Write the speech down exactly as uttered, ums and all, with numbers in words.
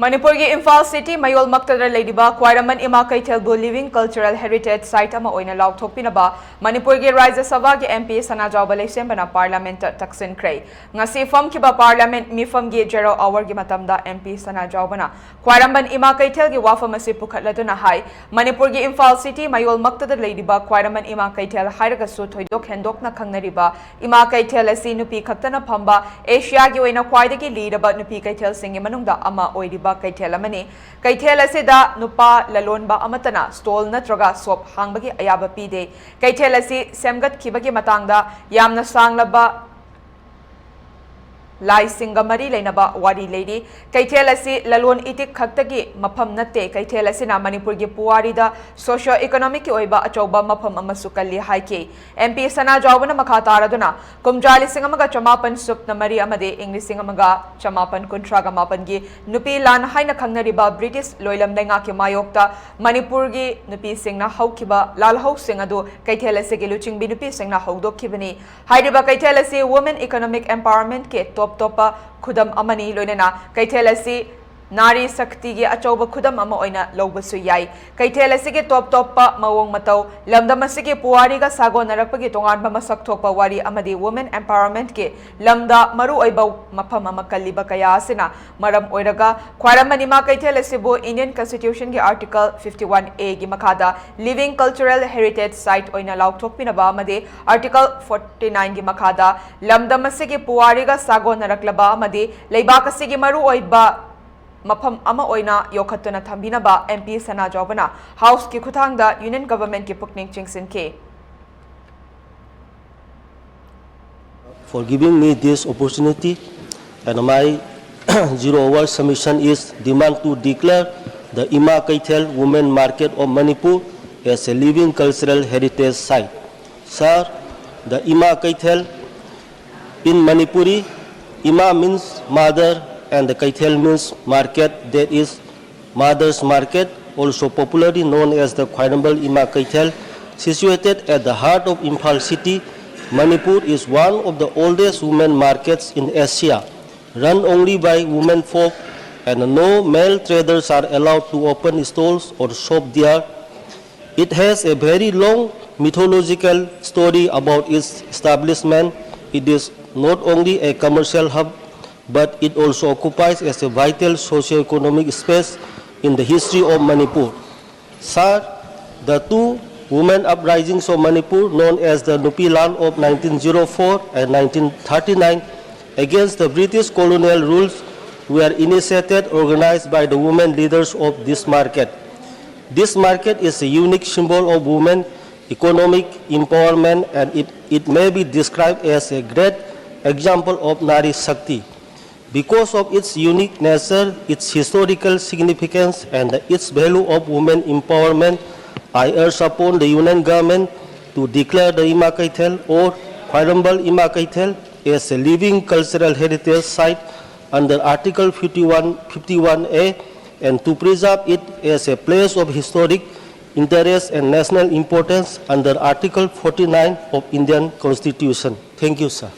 ꯃꯅꯤꯄꯨꯔꯒꯤ ꯏꯝꯐꯥꯜ ꯁꯤꯇꯤ ꯃꯌꯣꯜꯃꯛꯇꯗ ꯂꯩꯔꯤꯕ ꯈ꯭ꯋꯥꯏꯔꯝꯕꯟ ꯏꯃꯥ ꯀꯩꯊꯦꯜꯕꯨ living cultural heritage site ꯑꯃ ꯑꯣꯏꯅ ꯂꯥꯎꯊꯣꯛꯄꯤꯅꯕ ꯃꯅꯤꯄꯨꯔꯒꯤ ꯔꯥꯖ꯭ꯌ ꯁꯚꯥꯒꯤ MP ꯁꯅꯥꯖꯥꯎꯕ ꯂꯩꯁꯦꯝꯕꯅ Parliament ꯇ ꯇꯛꯁꯤꯟꯈ꯭ꯔꯦ꯫ ꯉꯁꯤ ꯐꯝꯈꯤꯕ Parliament ꯃꯤꯐꯝꯒꯤ zero hour ꯒꯤ ꯃꯇꯝꯗ MP ꯁꯅꯥꯖꯥꯎꯕꯅ ꯈ꯭ꯋꯥꯏꯔꯝꯕꯟ ꯏꯃꯥ ꯀꯩꯊꯦꯜꯒꯤ ꯋꯥꯐꯝ ꯑꯁꯤ ꯄꯨꯈꯠꯂꯗꯨꯅ ꯍꯥꯏ, ꯃꯅꯤꯄꯨꯔꯒꯤ ꯏꯝꯐꯥꯜ ꯁꯤꯇꯤ ꯃꯌꯣꯜꯃꯛꯇꯗ ꯂꯩꯔꯤꯕ ꯈ꯭ꯋꯥꯏꯔꯝꯕꯟ ꯏꯃꯥ ꯀꯩꯊꯦꯜ ꯍꯥꯏꯔꯒꯁꯨ ꯊꯣꯏꯗꯣꯛ ꯍꯦꯟꯗꯣꯛꯅ ꯈꯪꯅꯔꯤꯕ ꯏꯃꯥ ꯀꯩꯊꯦꯜ ꯑꯁꯤ ꯅꯨꯄꯤ ꯈꯛꯇꯅ ꯐꯝꯕ ꯑꯦꯁꯤꯌꯥꯒꯤ ꯑꯣꯏꯅ ꯈ꯭ꯋꯥꯏꯗꯒꯤ ꯂꯤꯔꯕ ꯅꯨꯄꯤ ꯀꯩꯊꯦꯜꯁꯤꯡꯒꯤ ꯃꯅꯨꯡꯗ ꯑꯃ ꯑꯣꯏꯔꯤꯕ ꯀꯩꯊꯦꯜ ꯑꯃꯅꯤ꯫ ꯀꯩꯊꯦꯜ ꯑꯁꯤꯗ ꯅꯨꯄꯥ ꯂꯂꯣꯟꯕ ꯑꯃꯠꯇꯅ stall ꯅꯠꯇ꯭ꯔꯒ shop ꯍꯥꯡꯕꯒꯤ ꯑꯌꯥꯕ ꯄꯤꯗꯦ꯫ ꯀꯩꯊꯦꯜ ꯑꯁꯤ ꯁꯦꯝꯒꯠꯈꯤꯕꯒꯤ ꯃꯇꯥꯡꯗ ꯌꯥꯝꯅ ꯁꯥꯡꯂꯕ ꯂꯥꯏꯁꯤꯡꯒ ꯃꯔꯤ ꯂꯩꯅꯕ ꯋꯥꯔꯤ ꯂꯩꯔꯤ꯫ ꯀꯩꯊꯦꯜ ꯑꯁꯤ ꯂꯂꯣꯟ ꯏꯇꯤꯛ ꯈꯛꯇꯒꯤ ꯃꯐꯝ ꯅꯠꯇꯦ꯫ ꯀꯩꯊꯦꯜ ꯑꯁꯤꯅ ꯃꯅꯤꯄꯨꯔꯒꯤ ꯄꯨꯋꯥꯔꯤꯗ socio economic ꯀꯤ ꯑꯣꯏꯕ ꯑꯆꯧꯕ ꯃꯐꯝ ꯑꯃꯁꯨ ꯀꯜꯂꯤ ꯍꯥꯏꯈꯤ꯫ MP ꯁꯅꯥꯖꯥꯎꯕꯅ ꯃꯈꯥ ꯇꯥꯔꯗꯨꯅ ꯀꯨꯝꯖꯥ ꯂꯤꯁꯤꯡ ꯑꯃꯒ ꯆꯃꯥꯄꯟ ꯁꯨꯞꯅ ꯃꯔꯤ ꯑꯃꯗꯤ ꯏꯪ ꯂꯤꯁꯤꯡ ꯑꯃꯒ ꯆꯃꯥꯄꯟ ꯀꯨꯟꯊ꯭ꯔꯥꯒ ꯃꯥꯄꯟꯒꯤ ꯅꯨꯄꯤ ꯂꯥꯟ ꯍꯥꯏꯅ ꯈꯪꯅꯔꯤꯕ British ꯂꯣꯏꯂꯝ ꯂꯩꯉꯥꯛꯀꯤ ꯃꯥꯌꯣꯛꯇ ꯃꯅꯤꯄꯨꯔꯒꯤ ꯅꯨꯄꯤꯁꯤꯡꯅ ꯍꯧꯈꯤꯕ ꯂꯥꯜꯍꯧꯁꯤꯡ ꯑꯗꯨ ꯀꯩꯊꯦꯜ ꯑꯁꯤꯒꯤ ꯂꯨꯆꯤꯡꯕꯤ ꯅꯨꯄꯤꯁꯤꯡꯅ ꯍꯧꯗꯣꯛꯈꯤꯕꯅꯤ꯫ ꯍꯥꯏꯔꯤꯕ ꯀꯩꯊꯦꯜ ꯑꯁꯤ women economic empowerment ꯀꯤ ꯇꯣꯞ ꯇꯣꯞꯄ ꯈꯨꯗꯝ ꯑꯃꯅꯤ, ꯂꯣꯏꯅꯅ ꯀꯩꯊꯦꯜ ꯑꯁꯤ ꯅꯥꯔꯤ ꯁꯛꯇꯤꯒꯤ ꯑꯆꯧꯕ ꯈꯨꯗꯝ ꯑꯃ ꯑꯣꯏꯅ ꯂꯧꯕꯁꯨ ꯌꯥꯏ꯫ ꯀꯩꯊꯦꯜ ꯑꯁꯤꯒꯤ ꯇꯣꯞ ꯇꯣꯞꯄ ꯃꯑꯣꯡ ꯃꯇꯧ, ꯂꯝꯗꯝ ꯑꯁꯤꯒꯤ ꯄꯨꯋꯥꯔꯤꯒ ꯁꯥꯒꯣꯟꯅꯔꯛꯄꯒꯤ ꯇꯣꯉꯥꯟꯕ ꯃꯁꯛ ꯊꯣꯛꯄ ꯋꯥꯔꯤ ꯑꯃꯗꯤ women empowerment ꯀꯤ ꯂꯝꯗ ꯃꯔꯨꯑꯣꯏꯕ ꯃꯐꯝ ꯑꯃ ꯀꯜꯂꯤꯕ ꯀꯌꯥ ꯑꯁꯤꯅ ꯃꯔꯝ ꯑꯣꯏꯔꯒ ꯈ꯭ꯋꯥꯏꯔꯝꯕꯟ ꯏꯃꯥ ꯀꯩꯊꯦꯜ ꯑꯁꯤꯕꯨ Indian Constitution ꯒꯤ Article fifty one A ꯒꯤ ꯃꯈꯥꯗ living cultural heritage site ꯑꯣꯏꯅ ꯂꯥꯎꯊꯣꯛꯄꯤꯅꯕ ꯑꯃꯗꯤ Article forty nine ꯒꯤ ꯃꯈꯥꯗ ꯂꯝꯗꯝ ꯑꯁꯤꯒꯤ ꯄꯨꯋꯥꯔꯤꯒ ꯁꯥꯒꯣꯟꯅꯔꯛꯂꯕ ꯑꯃꯗꯤ ꯂꯩꯕꯥꯛ ꯑꯁꯤꯒꯤ ꯃꯔꯨꯑꯣꯏꯕ ꯃꯐꯝ ꯑꯃ ꯑꯣꯏꯅ ꯌꯣꯛꯈꯠꯇꯨꯅ ꯊꯝꯕꯤꯅꯕ MP ꯁꯅꯥꯖꯥꯎꯕꯅ House ꯀꯤ ꯈꯨꯠꯊꯥꯡꯗ Union Government ꯀꯤ ꯄꯨꯛꯅꯤꯡ ꯆꯤꯡꯁꯤꯟꯈꯤ꯫ for giving me this opportunity. And my zero hour submission is demand to declare the Ima Keithel Women Market of Manipur as a living cultural heritage site. Sir, the Ima Keithel in Manipuri, Ima means mother and the Keithel means market, that is Mother's Market, also popularly known as the Khwairambal Ima Keithel, situated at the heart of Imphal city. Manipur is one of the oldest women markets in Asia, run only by women folk and no male traders are allowed to open stalls or shop there. It has a very long mythological story about its establishment. It is not only a commercial hub, but it also occupies as a vital socio-economic space in the history of Manipur. Sir, the two women uprisings of Manipur, known as the Nupi Lal of nineteen zero four and nineteen thirty-nine, against the British colonial rules were initiated, organized by the women leaders of this market. This market is a unique symbol of women economic empowerment, and it, it may be described as a great example of Nari Shakti. Because of its unique nature, its historical significance, and its value of women empowerment, I urge upon the Union Government to declare the Ima Kaithel or Khwairambal Ima Kaithel as a living cultural heritage site under Article fifty-one, fifty-one A and to preserve it as a place of historic interest and national importance under Article forty-nine of Indian Constitution. Thank you, sir.